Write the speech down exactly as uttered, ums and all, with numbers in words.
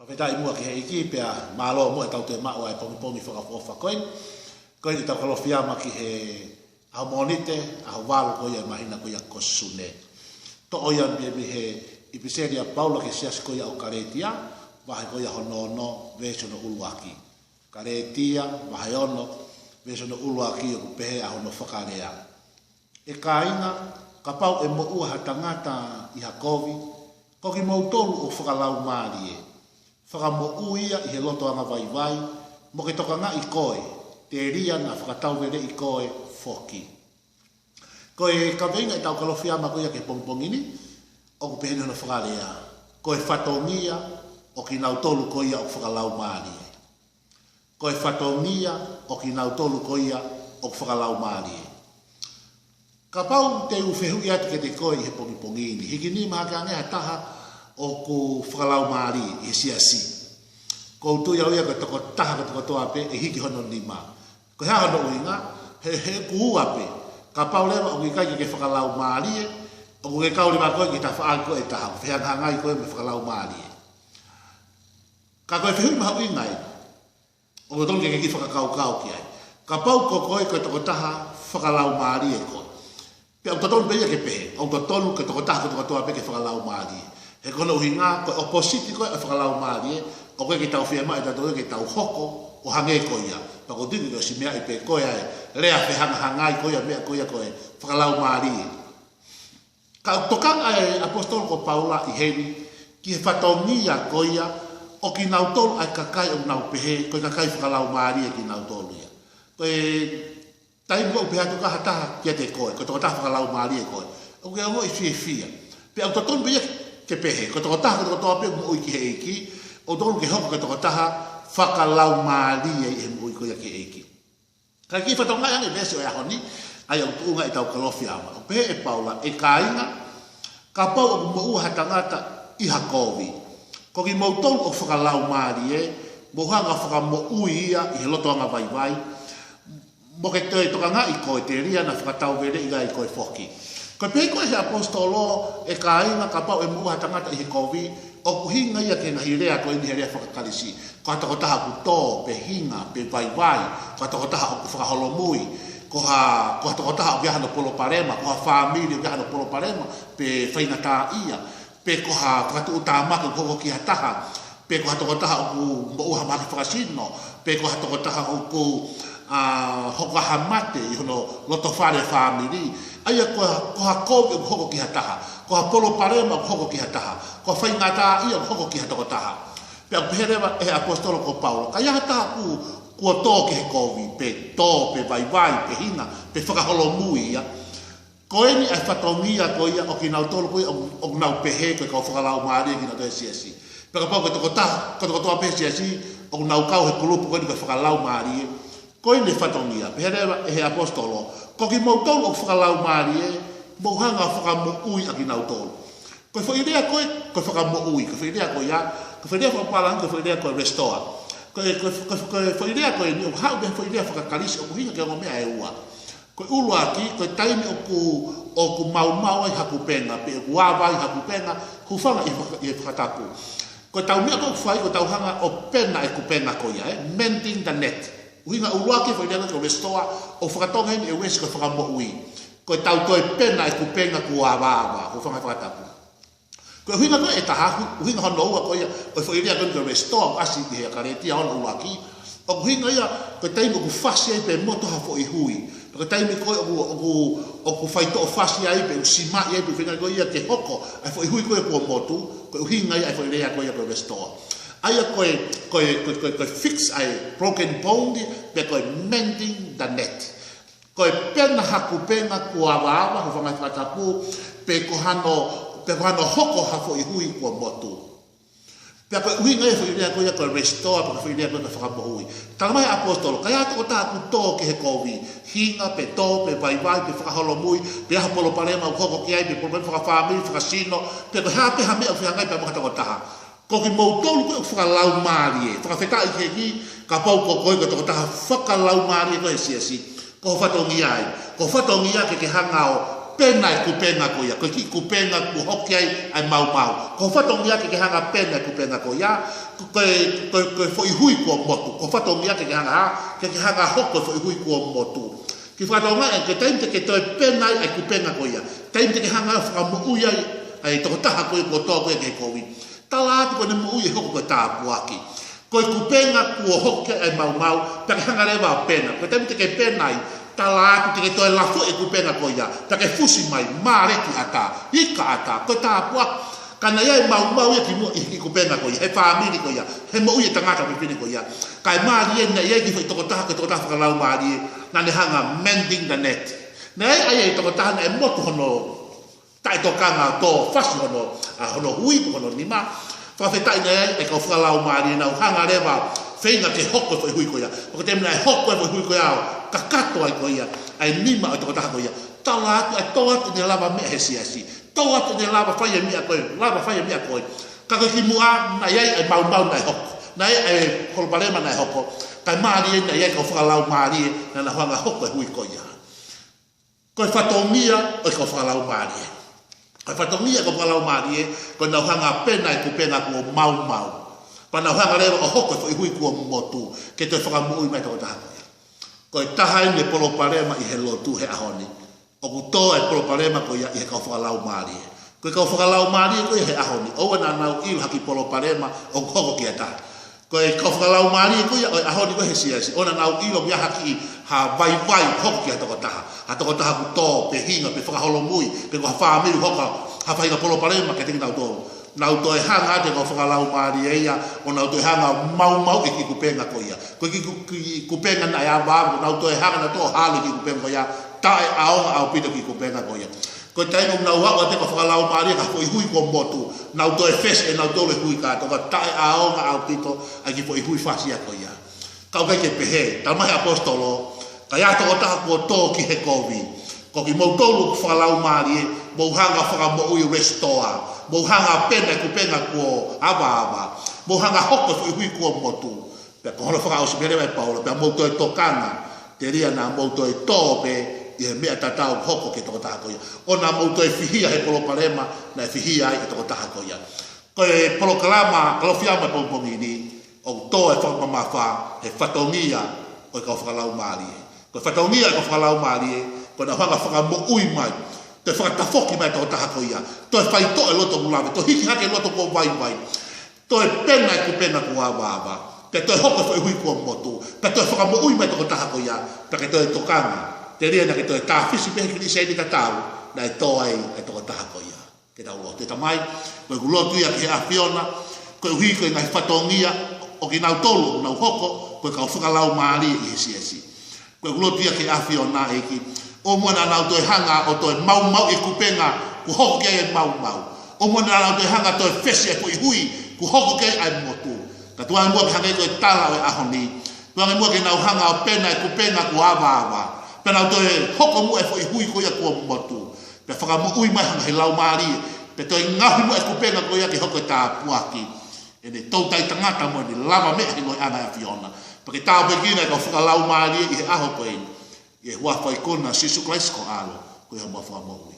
Fakafetaʻi muʻa ki he ʻEiki pea mālō muʻa ʻetau toe maʻu ʻa e pongipongi fakaʻofoʻofa ko eni. Ko eni ʻetau Kalofiama ki he ʻaho Mōnite, ʻaho valu ko ia ʻo e māhina ko ia ko Sune. Toʻo ia mei, mei he ʻipiseli ʻa Paula ki he siasi ko ia ʻo Kalētia, vahe ko ia hono ono, veesi hono ʻuluaki. Kalētia, vahe ono, veesi hono ʻuluaki ʻoku pehē ʻa hono fakalea. ʻE kāinga, kapau ʻe moʻua ha tangata ʻi ha kovi, ko kimoutolu ʻoku fakalaumālie, fakamoʻui ia ʻi he loto angavaivai, mo ke tokangaʻi koe, telia naʻa fakatauveleʻi koe foki. Ko e kaveinga ʻetau Kalofiama ko ia ki he pongipongi ni, ʻoku peheni hono fakalea. Ko e fatongia ʻo kinautolu ko ia ʻoku fakalaumālie. Ko e fatongia ʻo kinautolu ko ia ʻoku fakalaumālie. Kapau te u fehuʻi atu kiate koe ʻi he pongipongi ni, hiki nima hake ange ha taha ʻoku fakalaumālie ʻi he siasi. ʻOku ou tui au ia ko e tokotaha kotokotoa pē ʻe hiki hono nima. Ko e hā hono ʻuhinga? He, he ʻoku ua pē. Kapau leva ʻoku ʻikai ke ke fakalaumālie, ʻoku ke kau leva koe ki he tafaʻaki ko ē ʻe taha, ʻoku fehangahangai koe mo e fakalaumālie. Ka ko e fehuʻi mahuʻinga eni ʻoku totonu ke ke kiʻi fakakaukau ki ai. Kapau ko koe ko e tokotaha fakalaumālie koe, pea ʻoku totonu pē ia ke pehē, ʻoku totonu ko e tokotaha kotokotoa pē ke fakalaumālie. He ko hono ʻuhinga, ko e ʻopositi ko ē ʻo e fakalaumālie, ʻoku ʻikai ke tau fiemaʻu ʻe tautolu ke tau hoko ʻo hangē ko ia. Pea ʻoku ou tui ko e ʻosi meaʻi pē ko ē ʻa e lea fehangahangai ko ia, meʻa ko ia ko e fakalaumālie. Ka ʻoku tokanga ʻa e ʻaposetolo ko Paula ʻi heni ki he fatongia ko ia ʻo kinautolu ʻa e kakai ʻoku nau pehē ko e kakai fakalaumālie kinautolu ia. Ko e taimi ʻoku pehē atu ki ha taha kiate koe, ko e tokotaha fakalaumālie koe, ʻoku ke ongoʻi fiefia. Pea ʻoku totonu pē ia ke pehē, ko e tokotaha kotokotoa pē ʻoku moʻui ki he ʻEiki, ʻoku totonu ke hoko ko e tokotaha fakalaumālie ʻi he moʻui ko ia ki he ʻEiki. Ka kiʻi fakatokangaʻi ange e veesi ʻo e ʻaho ni, ʻa ia ʻoku tuʻunga ʻetau Kalofiama. ʻOku pehē ʻe Paula, ʻe kāinga, kapau ʻoku moʻua ha tangata ʻi ha kovi, ko kimoutolu ʻoku fakalaumālie, mou hanga ʻo fakamoʻui ia ʻi he loto angavaivai, mo ke toe tokangaʻi koe, telia naʻa fakatauveleʻi ai koe foki. Ko e pehē ko ē ʻe he ʻaposetolo, ʻe kāinga, kapau ʻe moʻua ha tangata ʻi he kovi, ʻoku ʻuhinga ia ki he ngaahi lea ko eni he lea faka-Kalisi. Ko ha tokotaha ʻoku tō, pe hinga, pe vaivai, ko ha tokotaha ʻoku fakaholomui, ko ha, ko ha tokotaha ʻoku ʻi ai hano palopalema, ko ha fāmili ʻoku ʻi ai hano palopalema, pe faingataʻaʻia, pe ko ha fakatuʻutāmaki ʻoku hoko ki ha taha, pe ko ha tokotaha ʻoku moʻua ha mahaki fakasino, pe ko ha tokotaha ʻoku, ʻa, hoko ha mate ʻi hono loto fale fāmili. ʻA ia ko ha, ko ha kovi ʻoku hoko ki ha taha, ko ha palopalema ʻoku hoko ki ha taha, ko ha faingataʻaʻia ʻoku hoko ki ha tokotaha. Pea ʻoku pehē leva ʻe he ʻaposetolo ko Paula, ka ʻi ai ha taha ʻoku, kuo tō ki he kovi, pe tō, pe vaivai, pe hinga, pe fakaholomui ia, ko eni ʻa e fatongia ko ia ʻo kinautolu ko ia ʻoku, ʻoku nau pehē ko e kau fakalaumālie kinautolu he siasi. Pea kapau ko e tokotaha kotokotoa pē he siasi ʻoku nau kau he kulupu ko eni ko e fakalaumālie, ko eni e fatongia. Pehē leva ʻe he ʻaposetolo, ko kimoutolu ʻoku fakalaumālie, mou hanga ʻo fakamoʻui ʻa kinautolu. Ko e foʻi lea ko ē, ko e fakamoʻui, ko e foʻi lea ko ia, ko e foʻi lea fakapālangi, ko e foʻi lea ko e restore. Ko e, ko e, ko e, ko e foʻi lea ko eni, ʻoku haʻu mei he foʻi lea faka-Kalisi, ʻoku ʻuhinga ki he ongo meʻa ʻe ua. Ko e ʻuluaki, ko e taimi ʻoku, ʻoku maumau ai ha kupenga, pe ʻoku ava ai ha kupenga, hūfanga ʻi he faka-, ʻi he fakatapu. Ko ʻetau meʻa ko ē ʻoku fai, ko ʻetau hanga ʻo pena e kupenga ko ia, ē? Mending the net. ʻUhinga ʻuluaki, foʻi lea ko e restore, ʻoku fakatonga eni ʻe Uesi ko e fakamoʻui. Ko ʻetau toe pena e kupenga kuo avaava, hūfanga he fakatapu. Ko e ʻuhinga ko ē ʻe taha, ʻuhinga hono ua ko ia ʻo e foʻi lea ko eni ko e restore, ʻoku ʻasi ʻi he Kalētia ono ʻuluaki. ʻOku ʻuhinga ia ko e taimi ʻoku fasi ai pe motu ha foʻi hui. Ko e taimi ko ē ʻoku, ʻoku, ʻoku faitoʻo fasi ai pe ʻoku simaʻi ai pe ʻoku feinga ko ia ke hoko ʻa e foʻi hui ko ē kuo motu, ko e ʻuhinga ia ʻa e foʻi lea ko ia ko e restore. ʻA ia ko e, ko e, ko e, ko e, ko e fix ʻa e broken bone, pe ko e mending the net. Ko e pena ha kupenga kuo avaava, hūfanga he fakatapu, pe ko hano, pe ko hano hoko ha foʻi hui kuo motu. Pea ko e ʻuhinga ia e foʻi lea ko ia ko e restore, pe ko e foʻi lea ko ia ko e fakamoʻui. Talamai ʻe he ʻaposetolo, ka ʻi ai ha tokotaha ʻoku tō ki he kovi, hinga, pe tō, pe vaivai, pe fakaholomui, pe ʻi ai ha palopalema ʻoku hoko ki ai, pe palopalema fakafāmili, fakasino, pe ko e hā pē ha meʻa ʻoku fehangahangai pea mo ha tokotaha. Ko kimoutolu ko ē ʻoku fakalaumālie, fakafetaʻi ki he ʻEiki, kapau ko koe ko e tokotaha fakalaumālie koe he siasi. Ko ho fatongia ia, ko ho fatongia ke ke hanga ʻo pena e kupenga ko ia, ko e kiʻi kupenga kuo hoko ai ʻa e maumau. Ko ho fatongia ke ke hanga ʻo pena e kupenga ko ia, Ko e, ko e, ko e foʻi hui kuo motu, ko e fatongia ke ke hanga, ke ke hanga hoko e foʻi hui kuo motu. Kiʻi fakatokangaʻi, ko e taimi te ke toe pena ai ʻa e kupenga ko ia, taimi te ke hanga ʻo fakamoʻui ai ʻa e tokotaha ko ia kuo tō ko ia ki he kovi, tala atu ko ʻene moʻui ʻe hoko ko e tāpuaki. Ko e kupenga kuo hoko ki ai ʻa e maumau, pea ke hanga leva ʻo pena. Ko e taimi te ke pena ai, tala atu te ke toe lafoʻi e kupenga ko ia, pea ke fusi mai, māleki ʻatā, ika ʻatā, ko e tāpuaki. Ka naʻe ʻi ai e maumau ia kimuʻa ʻi he kupenga ko ia, he fāmili ko ia, he moʻui e tangata fefine ko ia. Kae mālie naʻe ʻi ai e kiʻi foʻi tokotaha, ko e tokotaha fakalaumālie, naʻa ne hanga mending the net. Naʻe ʻi ai e tokotaha naʻe motu hono taʻetokanga, tō fasi hono, ʻa, hono hui pe hono nima. Fakafetaʻi naʻe ʻi ai e kau fakalaumālie naʻa nau hanga leva ʻo feinga ke hoko e foʻi hui ko ia. Pea ko e taimi naʻe hoko e foʻi hui ko ia ʻo kakato ai ko ia ʻa e nima ʻo e tokotaha ko ia, tala atu ʻe tō atu ʻene lavameʻa he siasi, tō atu ʻene lava fai e meʻa ko ē, lava fai e meʻa ko ē. Ka ko e kimuʻa naʻe ʻi ai e maumau naʻe hoko, naʻe ʻi ai e palopalema naʻe hoko. Kae mālie naʻe ʻi ai e kau fakalaumālie naʻa nau hanga ʻo hoko e hui ko ia. Ko e fatongia ʻo e kau fakalaumālie, ko e fatongia ʻo e kau fakalaumālie, ko ʻenau hanga ʻo pena e kupenga kuo maumau, pea nau hanga leva ʻo hoko e foʻi hui kuo motu ke toe fakamoʻui mai e tokotaha ko ia. Ko e taha eni e palopalema ʻi he lotu he ʻaho ni. ʻOku tō e palopalema ko ia ʻi he kau fakalaumālie. Ko e kau fakalaumālie ko ia he ʻaho ni, ʻoua naʻa nau ʻilo ha kiʻi palopalema ʻoku hoko ki ha taha. Ko e kau fakalaumālie ko ia ʻo e ʻaho ni ko ē he siasi, ʻoua naʻa nau ʻilo ʻoku ʻi ai ha kiʻi, ha vaivai hoko ki ha tokotaha, ha tokotaha ʻoku tō, pe hinga, pe fakaholomui, pe ko ha fāmili hoko ha faʻahinga palopalema kiate kinautolu. Nau toe hanga atu e kau fakalaumālie ia ʻo nau toe hanga ʻo maumauʻi e kiʻi kupenga ko ia. Ko e kiʻi ku-, kiʻi kupenga naʻe avaava, nau toe hanga nautolu ʻo halo e kiʻi kupenga ko ia, taʻeʻaonga ʻaupito e kiʻi kupenga ko ia. Ko e taimi ʻoku nau aʻu atu ai e kau fakalaumālie ki ha foʻi hui kuo motu, nau toe fesi ʻe nautolu e hui kātoa, taʻeʻaonga ʻaupito ʻa e kiʻi foʻi hui fasi ia ko ia. Ka ʻoku ʻikai ke pehē, talamai ʻe he ʻaposetolo, ka ʻi ai ha tokotaha kuo tō ki he kovi, ko kimoutolu ʻoku fakalaumālie, mou hanga ʻo fakamoʻui, restore, mou hanga ʻo pena e kupenga kuo avaava, mou hanga ʻo hoko e foʻi hui kuo motu. Pea ko hono fakaʻosi pē leva ʻe Paula, pea mou toe tokanga, telia naʻa mou toe tō pē ʻi he meʻa tatau ʻoku hoko ki he tokotaha ko ia, ʻo naʻa mou toe fihia he palopalema naʻe fihia ai e tokotaha ko ia. Ko e polokalama Kalofiama pongipongi ni, ʻoku tō e fakamamafa he fatongia ʻo e kau fakalaumālie. Ko e fatongia ʻo e kau fakalaumālie, ko ʻenau hanga ʻo fakamoʻui mai, toe fakatafoki mai e tokotaha ko ia, toe faitoʻo e loto kuo lave, toe hiki hake e loto kuo vaivai, toe pena e kupenga kuo avaava, pea toe hoko e foʻi hui kuo motu, pea toe fakamoʻui mai e tokotaha ko ia, pea ke toe tokanga, telia naʻa ke toe tāfisi pē he kiliseni tatau naʻe tō ai e tokotaha ko ia. Ke tau lotu. ʻE Tamai, ko ʻeku lotu ia ki he ʻAfiona, koeʻuhi ko e ngaahi fatongia ʻo kinautolu ʻoku nau hoko ko e kau fakalaumālie ʻi he siasi. Ko ʻeku lotu ia ki he ʻAfiona, ʻEiki, ʻoua muʻa naʻa nau toe hanga ʻo toe maumauʻi e kupenga kuo hoko ki ai e maumau. ʻOua muʻa naʻa nau toe hanga ʻo toe fesi e foʻi hui kuo hoko ki ai e motu. Ka tuku ange muʻa ke hangē ko e tala ʻo e ʻaho ni, tuku ange muʻa ke nau hanga ʻo pena e kupenga kuo avaava, pea nau toe hoko muʻa e foʻi hui ko ia kuo motu, pea fakamoʻui mai hanga he laumālie, pea toe ngaohi muʻa e kupenga ko ia ke hoko e tāpuaki ʻi heʻene toutai tangata mo ʻene lavameʻa he ngoueʻanga ʻo e ʻAfiona. Pea ke tāpuekina e kau fakalaumālie ʻi he ʻaho ko eni, ʻi he huafa ikuna ʻo Sīsū Kalaisi ko ho ʻAlo, ko homau Fakamoʻui.